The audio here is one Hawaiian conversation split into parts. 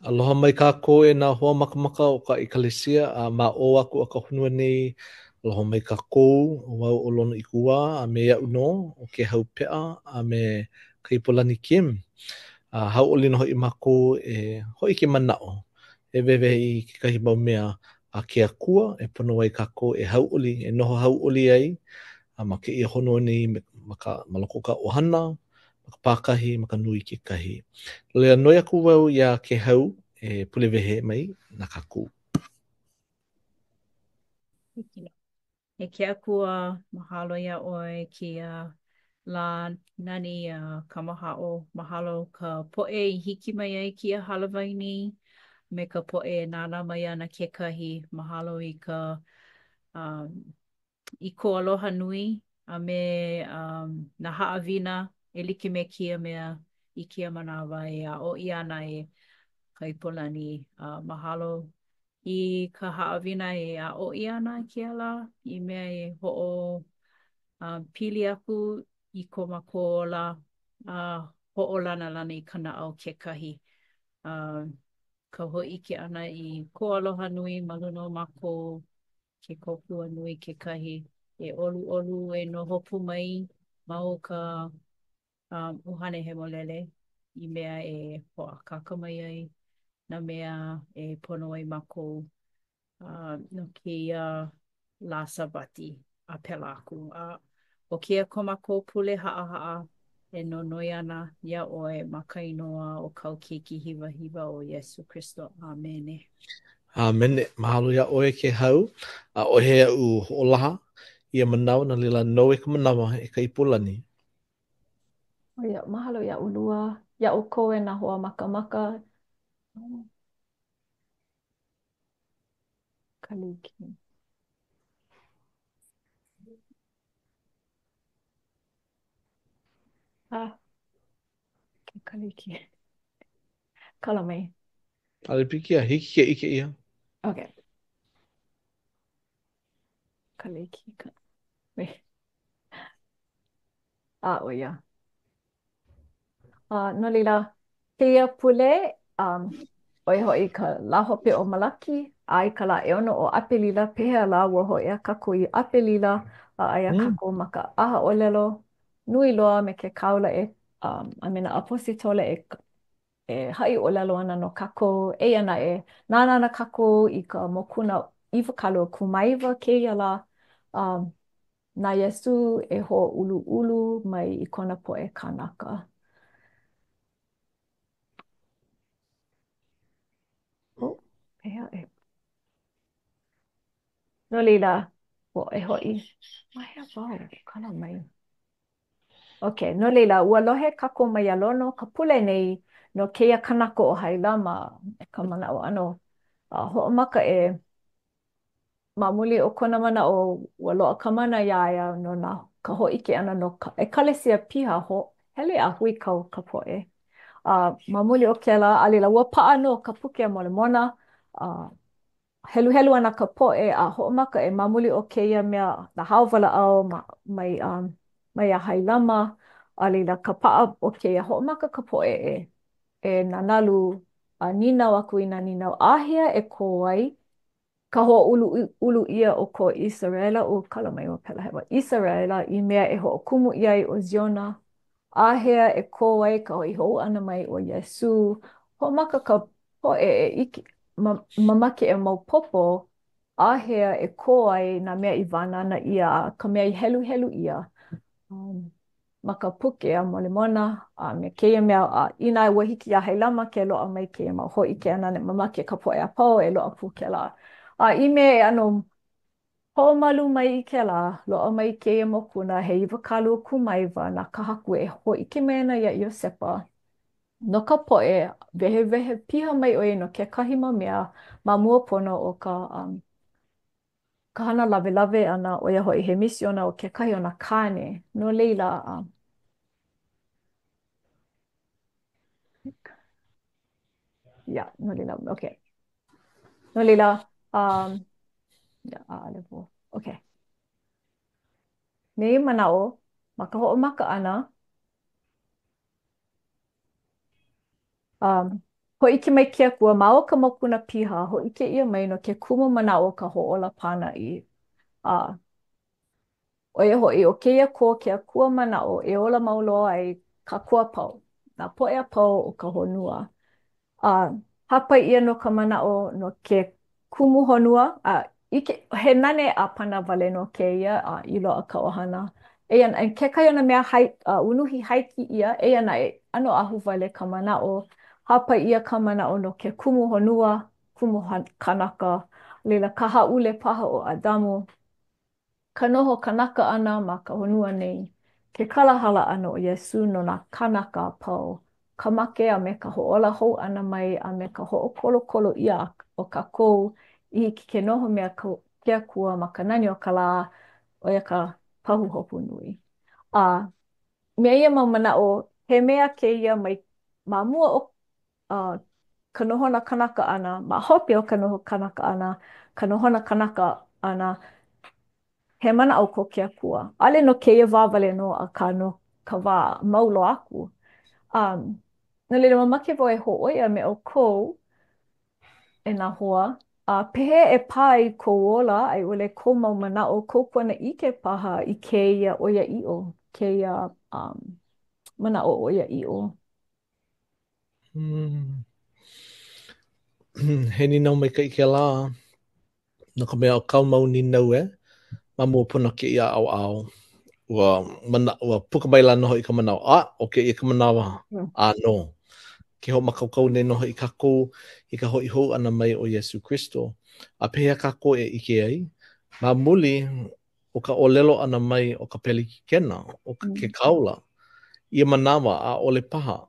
Aloha mai kākou e nā hoa makamaka o ka ʻEkalesia a ma ʻō aku o ka honua nei. Aloha mai kākou, ʻo wau ʻo Lono ʻIkuwā a me iaʻu nō ʻo Kēhau Peʻa a me Kaipolani Kim. A hauʻoli nō hoʻi mākou e hōʻike manaʻo, e wehewehe i kekahi mau mea a ke Akua e pono ai kākou e hauʻoli, e noho hauʻoli ai a ma kēia honua nei ma ka ma loko o ka ʻohana, ma ka pākahi, ma ka nui kekahi. No laila, noi aku wau iā Kēhau e pule wehe mai na kākou. E ke Akua, mahalo iā ʻoe kēia lā nani a kamahaʻo. Mahalo ka poʻe i hiki mai ai kēia hālāwai nei me ka poʻe e nānā mai ana kekahi. Mahalo i ka um, i kō aloha nui a me um, nā haʻawina e like me kēia mea i kēia manawa e aʻo ʻia ana e Kaipolani. Uh, mahalo i ka haʻawina e aʻo ʻia ana i kēia lā i mea e hoʻo um, pili aku i ko mākou ola a hoʻolanalana i ka naʻau kekahi. Uh, ka hōʻike ʻana i kō aloha nui ma luna o mākou ke kōkua nui kekahi. E ʻoluʻolu e noho pū mai ma o ka um, ʻUhane Hemolele i mea e hoʻākāka mai ai nā mea e pono ai mākou uh, no kēia lā Sābati a pēlā aku. A ʻo kēia ko mākou pule haʻahaʻa e nonoi ana iā ʻoe ma ka inoa o kāu Keiki hiwahiwa ʻo Iesū Kristo. ʻĀmene. ʻĀmene. Mahalo iā ʻoe Kēhau. ʻAʻohe aʻu hoʻolaha ia manawa, no laila nou e ka manawa e Kaipolani. ʻO ia, mahalo iā ʻolua, iā ʻoukou e nā hoa makamaka. Kaliki. Ah, ke Kaliki. Kala mai. ʻAʻole pilikia, hiki ke ʻike ʻia. Okay. Kaliki. Ka... Wait. Ah, ʻo ia. Uh, no laila, kēia pule, um, ʻo ia hoʻi ka lā hope o Malaki, a i ka lā ʻeono o ʻApelila, pehea lā ua hōʻea kākou i ʻApelila, a aia mm. kākou ma ka ʻaha ʻōlelo nui loa me ke kāula e, um, a me nā ʻaposetole e, e haʻi ʻōlelo ana no kākou. Eia naʻe, nānā ana kākou i ka mokuna 29 kēia lā, um, Na Iesū e hōʻuluʻulu mai i kona poʻe kānaka. Oh, pehea e. No laila, ua e hoʻi. Ma hea wau? Kala mai. Ok, no laila, ua lohe kākou mai iā Lono ka pule nei no kēia kanaka ʻo Hailama, ka manaʻo ʻano a hoʻomaka e Ma muli o kona manaʻo, ua loaʻa ka mana iā ia no nā ka hōʻike ʻana no ka ʻekalesia piha ho hele a huikau ka poʻe. A ma muli o kēlā, a laila, ua paʻa nō ka Puke a Molemona, a heluhelu ana ka poʻe a hoʻomaka e ma muli o kēia mea, nā hao walaʻau ma, mai, um, mai iā Hailama, a laila, ka paʻa o kēia, hoʻomaka ka poʻe e, e nanalu a nīnau aku i nā nīnau, āhea e kō ai ka hōʻuluʻulu ʻia o ko ʻIseraʻela, ʻo kala mai ua pela hewa, ʻIseraʻela, i mea e hoʻokumu ʻia ai ʻo Ziona, āhea e kō ai ka hoʻi hou ʻana mai o Iesū, hoʻomaka ka poʻe e ʻike, ma, mamake e maopopo, āhea e kō ai nā mea i wānana ʻia a ka mea i heluhelu ʻia. Um, ma ka puke a Molemona, a me kēia mea, a inā ua hiki iā Hailama ke loaʻa mai kēia mau hōʻike ʻana, mamake ka poʻe a pau e loaʻa pū kēlā. A i mea e ʻano hoʻomalu mai i kēlā, loaʻa mai kēia mokuna he 29 na ka Haku e hōʻike mai ana iā Iosepa no ka poʻe, wehewehe piha mai ʻo ia no kekahi mau mea ma mua pono o ka um, ka hana lawelawe ʻana, ʻo ia hoʻi he misiona o kekahi o nā kāne. No laila, um, yeah, no laila, okay. No laila, um, yeah, ʻaʻole wau. Okay. Nei manaʻo, ma ka hoʻomaka ʻana, Um, Hōʻike mai ke Akua ma o ka mokuna piha, hōʻike ʻia mai no ke kumu manaʻo o ka hoʻōla pānaʻi. A ʻo ia hoʻi, ʻo kēia ko ke Akua manaʻo e ola mau loa ai kākou a pau, nā poʻe a pau o ka honua. A hāpai ʻia nō ka manaʻo no ke kumu honua, a ʻike, he nane ʻāpana wale nō kēia a i loaʻa ka ʻohana. Eia naʻe, kekahi o nā mea hai, uh, unuhi haiki ʻia, eia naʻe, ʻano ahuwale ka manaʻo, hāpai ʻia ka manaʻo no ke kumu honua, kumu kanaka, a laila ka hāʻule paha o ʻAdamu, ka noho kanaka ʻana ma ka honua nei, ke kala hala ʻana o Iesū no nā kānaka a pau, ka make a me ka hoʻōla hou ʻana mai a me ka hoʻokolokolo ʻia o kākou i hiki ke noho me ke Akua ma ka nani o ka lā, ʻo ia ka pahuhopu nui. A me ia mau manaʻo, he mea kēia mai ma mua o uh, ka nohona kanaka ʻana, ma hope o ka noho kanaka ʻana, ka nohona kanaka ʻana, he manaʻo ko ke Akua. ʻAʻole no kēia wā wale nō, akā no ka wā mau loa aku. Um, no laila, mamake wau e hōʻoia me ʻoukou, e nā hoa, a pehea e pā ai kou ola a i ʻole kou mau manaʻo, kou kuanaʻike paha i kēia ʻoiaʻiʻo, kēia um, manaʻo ʻoiaʻiʻo. Hmm. He nīnau maikaʻi kēlā, no ka mea ʻo kāu mau nīnau e, ma mua pono o kēia ʻaoʻao, ua mana, ua puka maila nō hoʻi ka manaʻo, a, ʻo kēia ka manawa mm. ʻānō. Ke hoʻomākaukau nei nō hoʻi kākou i ka hoʻi hou ʻana mai o Iesū Kristo. A pehea kākou e ʻike ai? Ma muli o ka ʻōlelo ʻana mai o ka pelekikena, o ke mm. kāula, ia manawa, ʻaʻole paha.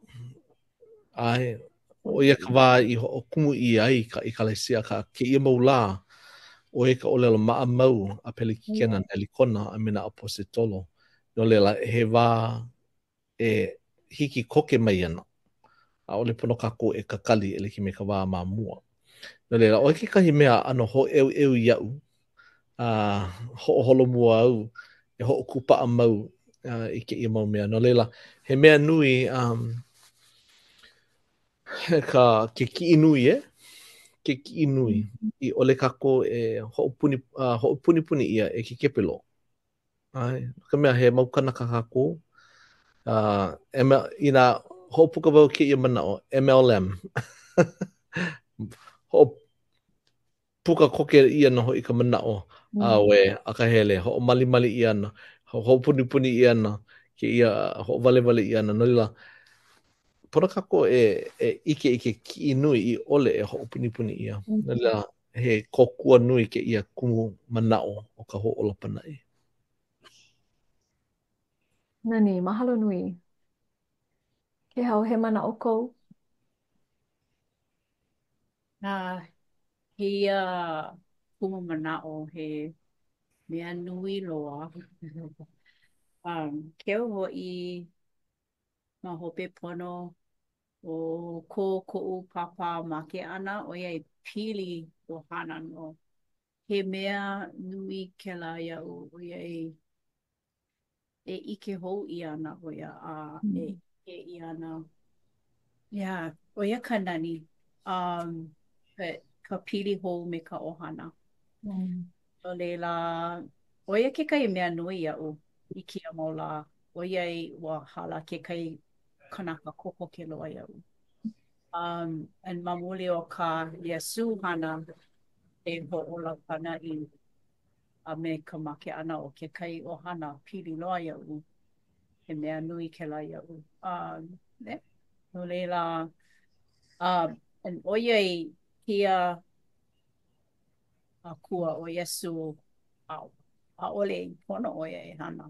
ʻAe, ʻo ia ka wā i hoʻokumu ʻia ai ka ʻekalesia, akā kēia mau lā, ʻo ia ka ʻōlelo maʻamau a pelekikena mm. Nelikona a me nā ʻaposetolo. No laila, he wā e hiki koke mai ana. ʻAʻole pono kākou e kakali e like me ka wā ma mua. No laila, ʻo ia kekahi mea ʻano hōʻeuʻeu iaʻu, a hoʻoholomua au e hoʻokūpaʻa mau uh, i kēia mau mea. No laila, he mea nui um, ka, ke kiʻi nui, e? Ke kiʻi nui. I ʻole kākou e hoʻopuni, uh, hoʻopunipuni ʻia e ke kepelo. ʻAe, no ka mea, he mau kanaka kākou. Uh, ML, inā hoʻopuka wau kēia manaʻo, MLM. Hoʻopuka koke ʻia nō hoʻi ka manaʻo, mm. auē, akahele, hoʻomalimali ʻia ana, hoʻopunipuni ʻia ana, kēia hoʻowalewale ʻia ana. No laila, pono kākou e, e ʻike i ke kiʻi nui i ʻole e hoʻopunipuni ʻia. Mm. No laila, he kōkua nui kēia kumu manaʻo o ka hoʻōla pānaʻi. Nani, mahalo nui. Kēhau, he manaʻo kou? Uh, kēia kumu manaʻo he mea nui loa. um, keu hoʻi ma hope pono o ko koʻu pāpā make ʻana, ʻoiai pili ʻohana nō. He mea nui kēlā iaʻu, ʻoiai e ʻike hou ʻia ana ʻo ia a e ʻike ʻia ana. Yeah, ʻo ia ka nani, um, but ka pili hou me ka ʻohana. Mm. No laila, ʻo ia kekahi mea nui iaʻu i kēia mau lā, ʻoiai ua hala kekahi kanaka kokoke loa iaʻu. Um, and ma muli o kā Iesū hana e hoʻōla pānaʻi a me ka make ʻana o kekahi ʻohana pili loa iaʻu, he mea nui kēlā iaʻu. Um, yeah. No laila, um, and ʻoiai kēia Akua ʻo Iesū, ʻaʻole i pono ʻo ia e hana,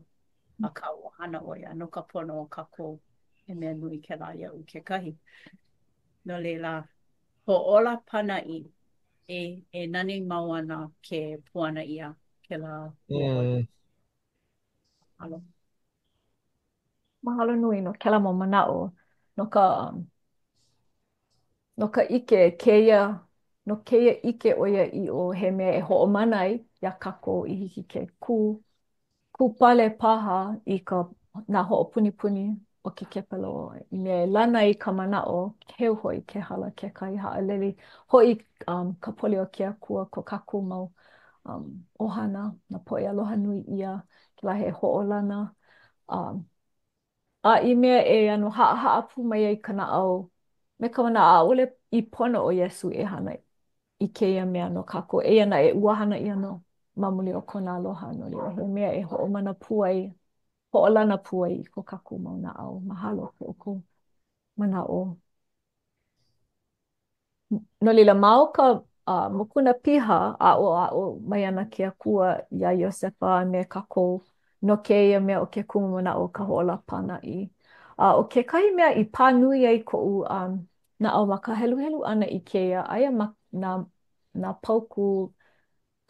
akā ua hana ʻo ia no ka pono o kākou. He mea nui kēlā iaʻu kekahi. No laila, hoʻōla pānaʻi e, e nani mau ana ke puana ʻia kēlā mm. Mahalo. Mahalo nui no kēlā mau manaʻo no ka No ka ʻike kēia, no kēia ʻike ʻoiaʻiʻo he mea e hoʻomana ai iā kākou i hiki ke kū, kūpale paha i ka nā hoʻopunipuni. o ke kepelō i mea e lana ai ka manaʻo, keu hoʻi ke hala kekahi haʻalele hoʻi um, ka poli o ke akua ko kākou mau um, ʻohana, nā poʻe aloha nui ʻia, kēlā he hoʻolana um, a i mea e ʻano haʻahaʻa pū mai ai ka naʻau me ka manaʻo ʻaʻole i pono ʻo Iesū e hana i kēia mea no kākou. Eia naʻe, ua hana ʻia nō ma muli o kona aloha, no laila, he mea e hoʻomana pū ai, hoʻolana pū ai i ko kākou mau naʻau. Mahalo ko ʻoukou manaʻo. No laila, ma o ka uh, mokuna piha, aʻoaʻo mai ana ke Akua iā Iosepa a me kākou no kēia mea o ke kumumanaʻo o ka hoʻōla pānaʻi. A ʻo kekahi mea i pā nui ai koʻu um, naʻau ma ka heluhelu ʻana i kēia, aia ma nā, nā paukū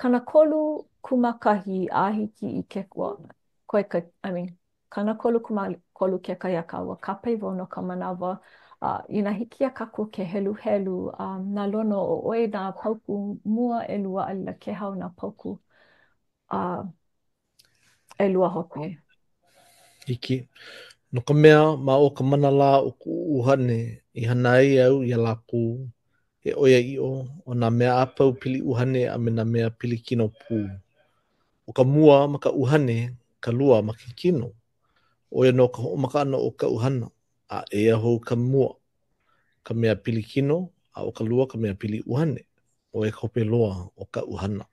30 kūmākahi a hiki i ke, well, koe ka, I mean, 30 kūmākolu kekahi akā ua kāpae wau no ka manawa, a inā hiki iā kākou ke heluhelu a na Lono ʻo ʻoe nā paukū mua ʻelua a laila Kēhau nā paukū a ʻelua hope. Hiki. No ka mea, ma o ka mana lā o kuʻu ʻUhane i hana ai au iā lākou, he ʻoiaʻiʻo, ʻo nā mea a pau pili ʻuhane a me nā mea pili kino pū. ʻO ka mua ma ka ʻuhane, ka lua ma ke kino. ʻO ia nō ka hoʻomaka ʻana o kaʻu hana, a eia hou ka mua, ka mea pili kino, a ʻo ka lua ka mea pili ʻuhane, ʻo ia ka hope loa o kaʻu hana.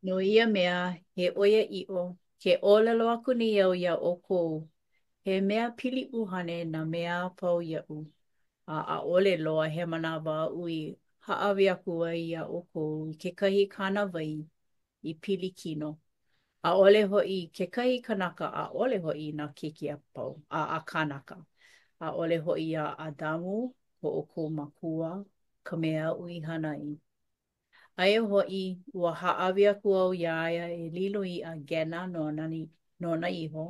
No ia mea, he ʻoiaʻiʻo, ke ʻōlelo aku nei au iā ʻoukou, he mea pili ʻuhane nā mea a pau iaʻu, a ʻaʻole loa he manawa aʻu i hāʻawi aku ai iā ʻoukou i kekahi kānāwai i pili kino, ʻaʻole hoʻi i kekahi kanaka, ʻaʻole hoʻi i nā keiki a pau, a, a kānaka, ʻaʻole hoʻi iā ʻAdamu, ko ʻoukou makua, ka mea aʻu i hana ai. Aia hoʻi, ua hāʻawi aku au iā ia e lilo i ʻāgena nona, nona iho,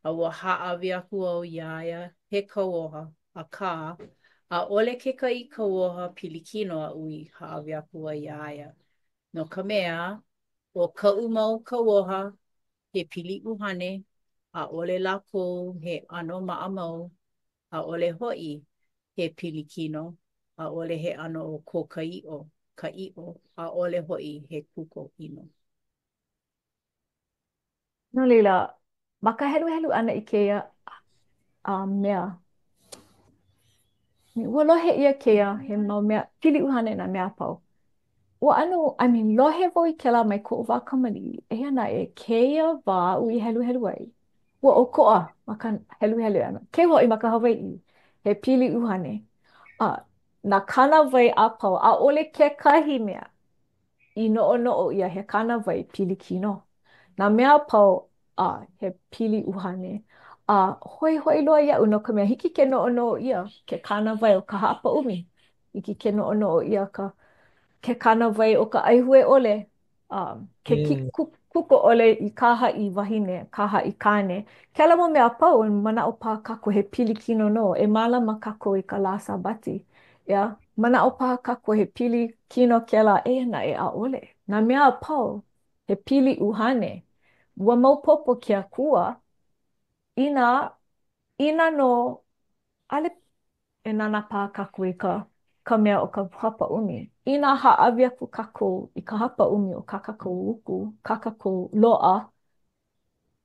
a ua hāʻawi aku au iā ia he kauoha, akā, ʻaʻole kekahi kauoha pilikino aʻu i hāʻawi aku ai iā ia, no ka mea, ʻo kaʻu mau kauoha he pili ʻuhane, ʻaʻole lākou he ʻano maʻamau, ʻaʻole hoʻi he pilikino, ʻaʻole he ʻano o ko ka ʻiʻo, ka ʻiʻo, ʻaʻole hoʻi he kuko ʻino. No laila, ma ka heluhelu ʻana i kēia a mea, ua lohe ʻia kēia he mau mea pili ʻuhane nā mea a pau. Ua ʻano, I mean, lohe wau i kēlā mai koʻu wā kamaliʻi, eia naʻe kēia wā aʻu i heluhelu ai, ua ʻokoʻa ma ka heluhelu ʻana, keu hoʻi ma ka Hawaiʻi, he pili ʻuhane. A nā kānāwai a pau, ʻaʻole kekahi mea i noʻonoʻo ʻia he kānāwai pili kino. Nā mea a pau, a he pili ʻuhane. A hoihoi loa iaʻu no ka mea, hiki ke noʻonoʻo ʻia ke kānāwai o ka hapaʻumi. Hiki ke noʻonoʻo ʻia ka ke kānāwai o ka ʻaihue ʻole, a ke mm. kuko ʻole i kā haʻi wahine, kā haʻi kāne. Kēlā mau mea a pau, manaʻo paha kākou he pilikino nō, e mālama kākou i ka lā Sābati. ʻEā, manaʻo paha kākou he pili kino kēlā, eia naʻe, ʻaʻole. Nā mea a pau, he pili ʻuhane. Ua maopopo ke Akua, inā, inā nō, ʻaʻole E nānā paha kākou i ka ka mea o ka hapaʻumi. Inā hāʻawi aku kākou i ka hapaʻumi o kā kākou uku, kā kākou loaʻa,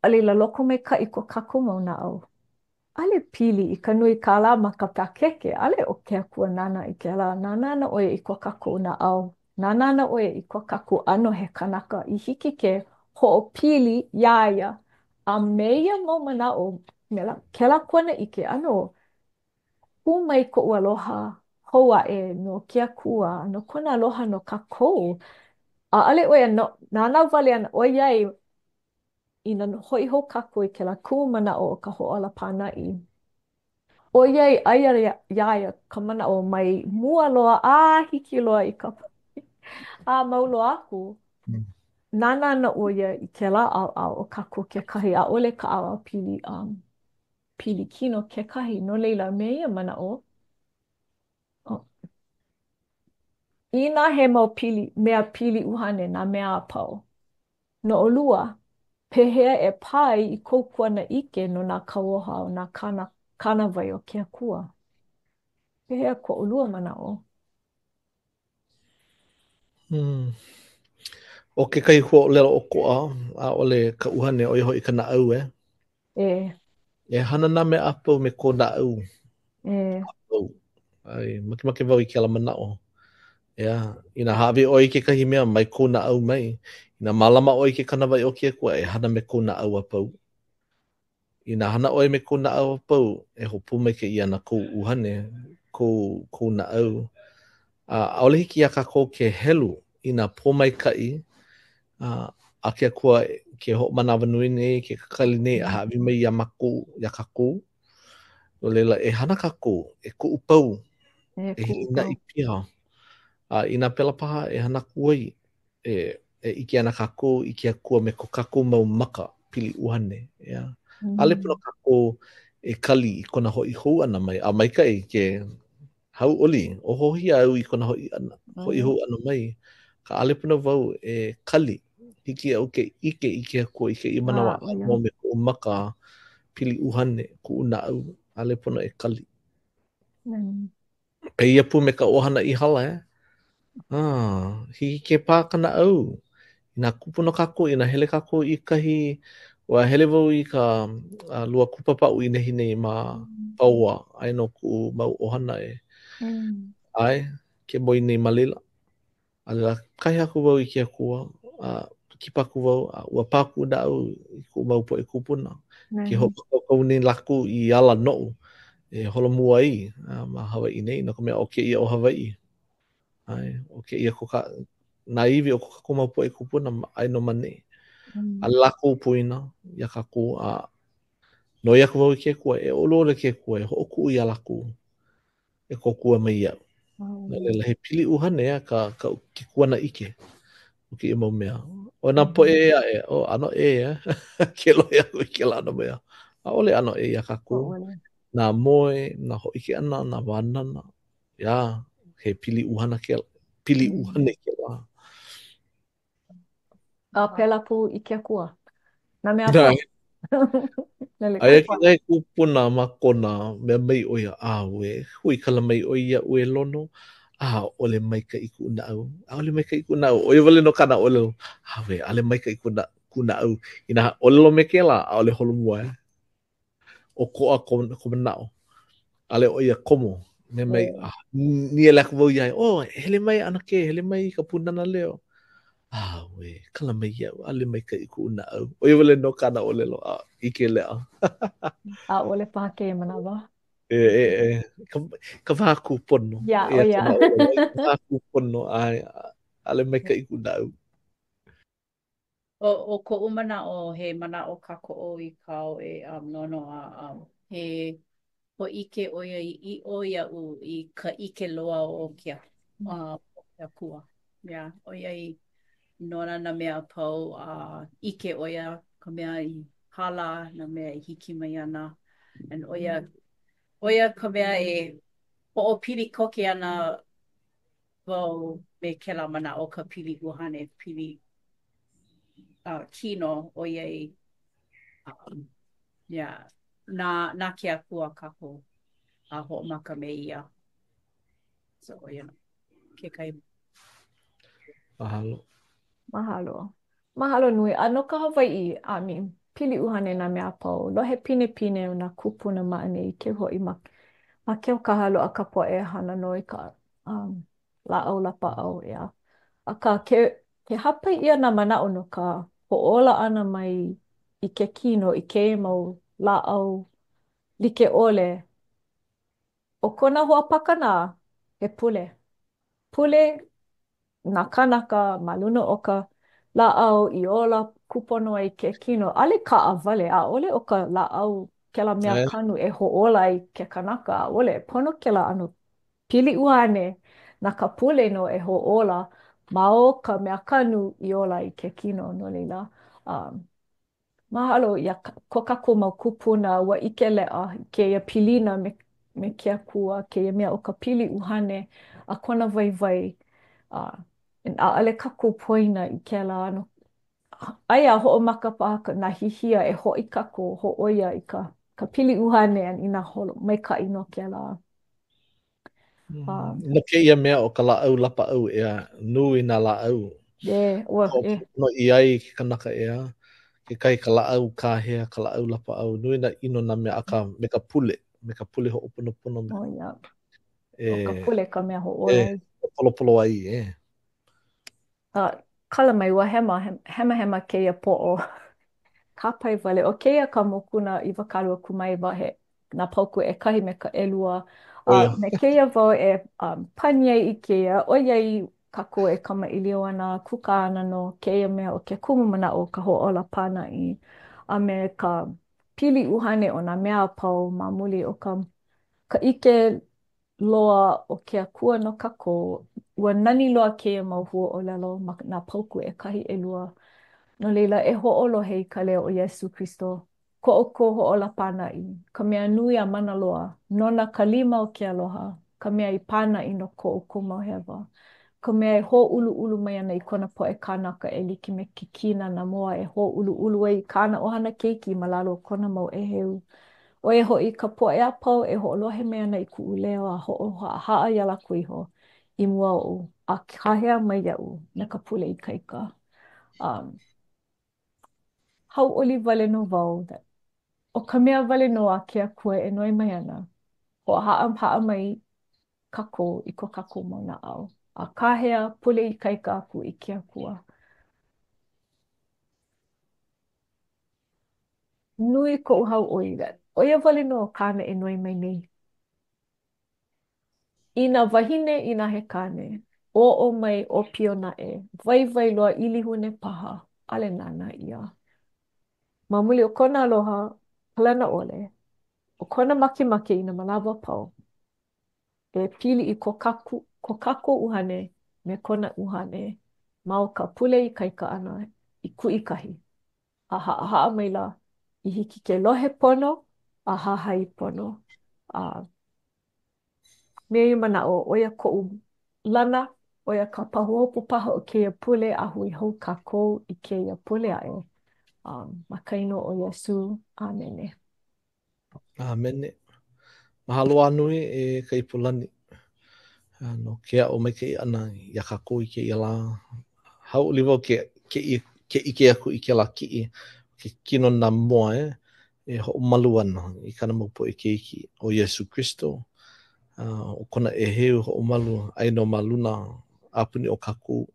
a laila lokomaikaʻi ko kākou mau naʻau. ʻAʻole pili i ka nui kālā ma ka pākeke, ʻaʻole ʻo ke Akua nānā i kēlā, nānā ana ʻo ia i ko kākou naʻau, nānā ana ʻo ia i ko kākou ʻano he kanaka i hiki ke hoʻopili iā ia a me ia mau manaʻo, me kēlā kuanaʻike ʻano Kū mai koʻu aloha hou aʻe no ke Akua, no kona aloha no kākou. ʻAʻole ʻo ia no, nānā wale ana, ʻoiai, inā hoʻi hou kākou i kēlā kumumanaʻo o ka hoʻōla pānaʻi, ʻoiai aia iā ia ka manaʻo mai mua loa a hiki loa i ka a mau loa aku, nānā ana ʻo ia i kēlā ʻaoʻao o kākou kekahi, ʻaʻole ka ʻaoʻao pili um, pilikino kekahi. No laila, me ia manaʻo, inā he mau pili, mea pili ʻuhane nā mea a pau, no ʻolua. Pehea e pā ai i kou kuanaʻike no nā kauoha o nā kānāwai o ke Akua? Pehea ko ʻolua manaʻo? Hmm. ʻO kekahi huaʻōlelo ʻokoʻa, ʻaʻole ka ʻuhane, ʻo ia hoʻi ka naʻau, eh? E. E hana nā mea a pau me kou naʻau. E. A pau. ʻAe, makemake wau i kēlā manaʻo. ʻEā, inā hāʻawi ʻoe i kekahi mea mai kou naʻau mai, inā mālama ʻoe i ke kānāwai o ke Akua, e hana me kou naʻau a pau. Inā hana ʻoe me kou naʻau a pau, e hoʻopōmaikaʻi ʻia ana kou ʻuhane, kou, kou naʻau. A ʻaʻole hiki iā kākou ke helu i nā pōmaikaʻi a, a ke Akua ke hoʻomanawanui nei, ke kakali nei a hāʻawi mai iā mākou, iā kākou. No laila, e hana kākou, e kuʻupau, E e kuʻupau. hilinaʻi piha. A inā pēlā paha e hana aku ai, e e ʻike ana kākou i ke Akua me ko kākou mau maka pili ʻuhane, ʻeā. ʻAʻole pono Mm. kākou e kali i kona hoʻi hou ʻana mai, a maikaʻi ke hauʻoli, ohohia au i kona hoʻi ʻana, hoʻi hou ʻana mai, akā ʻaʻole pono wau e kali. Hiki iaʻu ke ʻike i ke Akua i kēia manawa Ah, ʻo ia. ʻānō me kuʻu maka pili ʻuhane, kuʻu naʻau, ʻaʻole pono e kali. Mm. Pēia pū me ka ʻohana i hala, eh? Ah, hiki ke pā ka naʻau. Inā kūpono kākou, inā hele kākou i kahi, ua hele wau i ka uh, lua kupapaʻu i nehinei ma Mm. Pauoa, aia nō kuʻu mau ʻohana e. Mm. ʻAe, ke moe nei ma laila. A laila, kāhea aku wau i ke Akua, a kipa aku wau, a ua pā kuʻu naʻau i kuʻu mau poʻe kūpuna. Ke Nani. hoʻomākaukau nei lākou i ala noʻu e holomua ai ma Hawaiʻi nei, no ka mea, ʻo kēia ʻo Hawaiʻi. ʻAe, ʻo kēia ko ka, nā iwi o ko kākou mau poʻe kūpuna, aia nō ma ʻaneʻi. Mm. ʻAʻole lākou poina iā kākou, a noi aku wau i ke Akua, e ʻoluʻolu e ke Akua, e hoʻokuʻu iā lākou e kōkua mai iaʻu. No laila, he pili ʻuhane a ka, ka, ke kuanaʻike o kēia mau mea. ʻO nā poʻe ʻē aʻe, oh, ʻano ʻē, eh? ke lohe aku i kēlā ʻano mea. ʻAʻole ʻano ʻē iā kākou. ʻAʻole. Nā moe, nā hōʻike ʻana, nā wānana. Jā, he pili ʻuhana kēlā, pili ʻuhane kēlā. A pēlā pū i ke Akua. Nā mea a pau. Lele Aia kapa. kekahi kupuna ma Kona, mea mai ʻo ia, ʻAuē, huikala mai ʻoe iaʻu e Lono, ʻaʻole maikaʻi kuʻu naʻau, ʻaʻole maikaʻi kuʻu naʻau. ʻO ia wale nō kāna ʻōlelo, ʻAuē, ʻaʻole maikaʻi kuʻu kuʻu naʻau. Inā ʻōlelo me kēlā, ʻaʻole holomua, eh. ʻOkoʻa kona manaʻo. ʻAʻole ʻo ia komo. Mea mai, ah, nīele aku wau iā ia, oh, hele mai ʻanakē, hele mai i ka Pūnana Leo. Auē, kala mai iaʻu, ʻaʻole maikaʻi kuʻu naʻau. ʻO ia wale nō kāna ʻōlelo, a ʻike leʻa. ʻAʻole paha kēia manawa. E, e, e, ka, ka wā kūpono. Jā, ʻo ia. Ka wā kūpono, ʻae, ʻaʻole maikaʻi kuʻu naʻau. ʻO, ʻo koʻu manaʻo, he manaʻo kākoʻo i kāu e um, Lono a um, he hōʻike ʻoiaʻiʻo iaʻu i ka ʻike loa o ke, uh, o ke Akua. Yeah, ʻoiai nona nā mea a pau a uh, ʻike ʻo ia ka mea i hala, nā mea e hiki mai ana. And ʻo ia, ʻo ia ka mea e hoʻopili koke ana wau me kēlā manaʻo ka pili ʻuhane, pili uh, kino ʻoiai um, yeah, na, na ke Akua kākou a hoʻomaka me ia. So, ʻo ia nō kekahi. Mahalo. Mahalo. Mahalo nui. A no ka Hawaiʻi, I mean, pili ʻuhane nā mea a pau. Lohe pinepine nā kūpuna ma ʻaneʻi, keu hoʻi ma, ma Keaukaha loaʻa ka poʻe hana nō i ka um, lāʻau lapaʻau, ʻeā. Akā, ke, ke hāpai ʻia nā manaʻo no ka hoʻōla ʻana mai i ke kino i kēia mau lāʻau like ʻole, ʻo kona hoa pakanā, he pule. Pule nā kānaka ma luna o ka lāʻau i ola kūpono ai ke kino. ʻAʻole kaʻawale, ʻaʻole ʻo ka lāʻau kēlā mea kanu e hoʻōla ai ke kanaka, ʻaʻole. Pono kēlā ʻano pili ʻuhane na ka pule nō e hoʻōla ma o ka mea kanu i ola ai ke kino. No laila, um, mahalo iā ko kākou mau kūpuna, ua ʻike leʻa i kēia pilina me, me ke Akua, kēia mea ʻo ka pili ʻuhane a kona waiwai. Uh, ʻaʻole kākou poina i kēlā ʻano. Aia a hoʻomaka paha ka nā hihia e hoʻi kākou, hōʻoia i ka ka pili ʻuhane a inā holo maikaʻi nō kēlā. Um, no kēia mea o ka lāʻau lapaʻau, ʻeā, nui nā lāʻau. E, ua, e. Hoʻoponopono ai ke kanaka, ʻeā, kekahi ka lāʻau kāhea, ka lāʻau lapaʻau, nui nā ʻino nā mea, akā me ka pule, me ka pule hoʻoponopono. Me, oh, yeah. E, ʻO ka pule ka mea hoʻōla ai. E polopolo ai, e. A kala mai, ua hema, hemahema kēia poʻo. Kāpae wale. ʻO kēia ka mokuna 29, he nā paukū ʻekahi me ka ʻelua. A me kēia wau e um, pani ai i kēia, ʻoiai kākou e kamaʻilio ana, kūkā ana no kēia mea o ke kumu manaʻo o ka hoʻōla pānaʻi a me ka pili ʻuhane o nā mea a pau ma muli o ka ka ʻike loa o ke Akua no kākou. Ua nani loa kēia mau huaʻōlelo ma nā paukū ʻekahi ʻelua. No laila, e hoʻolohe i ka leo o Iesū Kristo, ko ʻoukou hoʻōla pānaʻi, ka mea nui a mana loa, nona ka lima o ke aloha, ka mea i pānaʻi no ko ʻoukou mau hewa, ka mea e hōʻuluʻulu mai ana i kona poʻe kānaka e like me ke kīnānā moa e hōʻuluʻulu ai i kāna ʻohana keiki ma lalo o kona mau ʻēheu. ʻO ia hoʻi ka poʻe a pau e hoʻolohe mai ana i kuʻu leo a hoʻohaʻahaʻa iā lākou iho i mua oʻu, a kāhea mai iaʻu me ka pule ikaika. Um, hauʻoli wale nō wau that ʻo ka mea wale nō a ke Akua e noi mai ana, hoʻohaʻahaʻa mai kākou i ko kākou mau naʻau, a kāhea pule ikaika aku i ke Akua. Nui koʻu hauʻoli that ʻo ia wale nō kāna e noi mai nei. Inā wahine, inā he kāne, ʻōʻō mai, ʻōpio naʻe, waiwai loa, ʻilihune paha, ʻaʻole nānā ʻia. Ma muli o kona aloha palena ʻole, ʻo kona makemake i nā manawa a pau, e pili i ko kākou, ko kākou ʻuhane me kona ʻuhane ma o ka pule ikaika ʻana i kuʻikahi a haʻahaʻa maila i hiki ke lohe pono a hahai pono. A me ia manaʻo, ʻo ia koʻu lana, ʻo ia ka pahuhopu paha o kēia pule a hui hou kākou i kēia pule aʻe. Um, ma ka inoa ʻo Iesū. ʻĀmene. ʻĀmene. Mahalo a nui e ka Ipo lani no ke aʻo maikaʻi ʻana iā kākou i kēia lā. Hauʻoli wau ke, ke, ke ʻike aku i kēlā kiʻi, ke kīnānā moa e, e hoʻomalu ana i kāna mau poʻe keiki ʻo Iesū Kristo, a ʻo kona ʻēheu hoʻomalu aia nō ma luna a puni o kākou.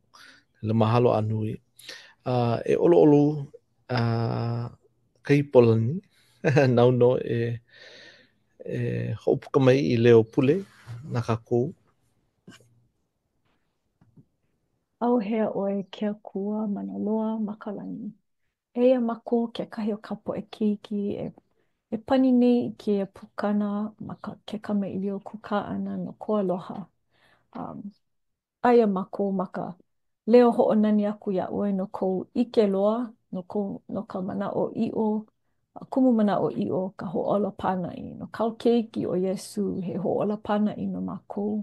Mahalo a nui. A e ʻoluʻolu a ka Ipo lani, nāu nō e e hoʻopuka mai i leo pule na kākou. ʻAuhea ʻoe ke Akua mana loa ma ka lani. Eia mākou kekahi o kāu poʻe keiki e e pani nei i kēia pukana ma ka, ke kamaʻilio kūkā ʻana no kou aloha. Um, aia mākou ma ka leo hoʻonani aku iā ʻoe no kou ʻike loa, no kou, no ka manaʻoʻiʻo, kumu manaʻoʻiʻo, ka hoʻōla pānaʻi, no kāu keiki ʻo Iesū, he hoʻōla pānaʻi no mākou,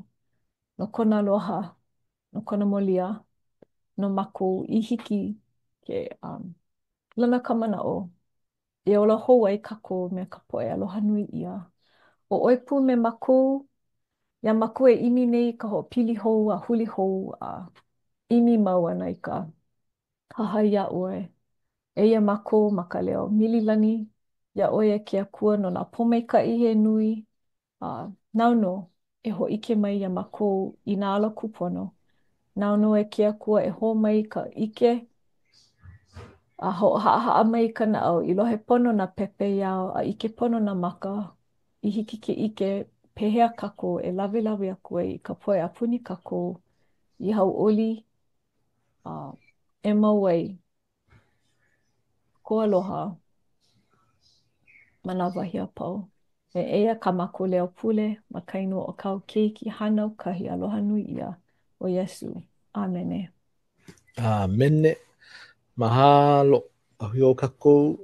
no kona aloha, no kona molia, no mākou i hiki ke um, lana ka manaʻo e ola hou ai kākou me ka poʻe aloha nui ʻia. ʻO ʻoe pū me mākou, iā mākou e ʻimi nei i ka hoʻopili hou a huli hou a ʻimi mau ana i ka hahai iā ʻoe. Eia mākou ma ka leo mililani iā ʻoe e ke Akua no nā pōmaikaʻi he nui, a nāu nō e hōʻike mai iā mākou i nā ala kūpono. Nāu nō e ke Akua e hō mai i ka ʻike a hoʻohaʻahaʻa mai i ka naʻau i lohe pono nā pepeiao a ʻike pono nā maka i hiki ke ʻike pehea kākou e lawelawe aku ai i ka poʻe a puni kākou i hauʻoli a e mau ai kou aloha ma nā wahi a pau. E eia kā mākou leo pule ma ka inoa o kāu keiki hānau kahi aloha nui ʻia, ʻo Iesū. ʻĀmene. ʻĀmene. Mahalo. A hui hou kākou.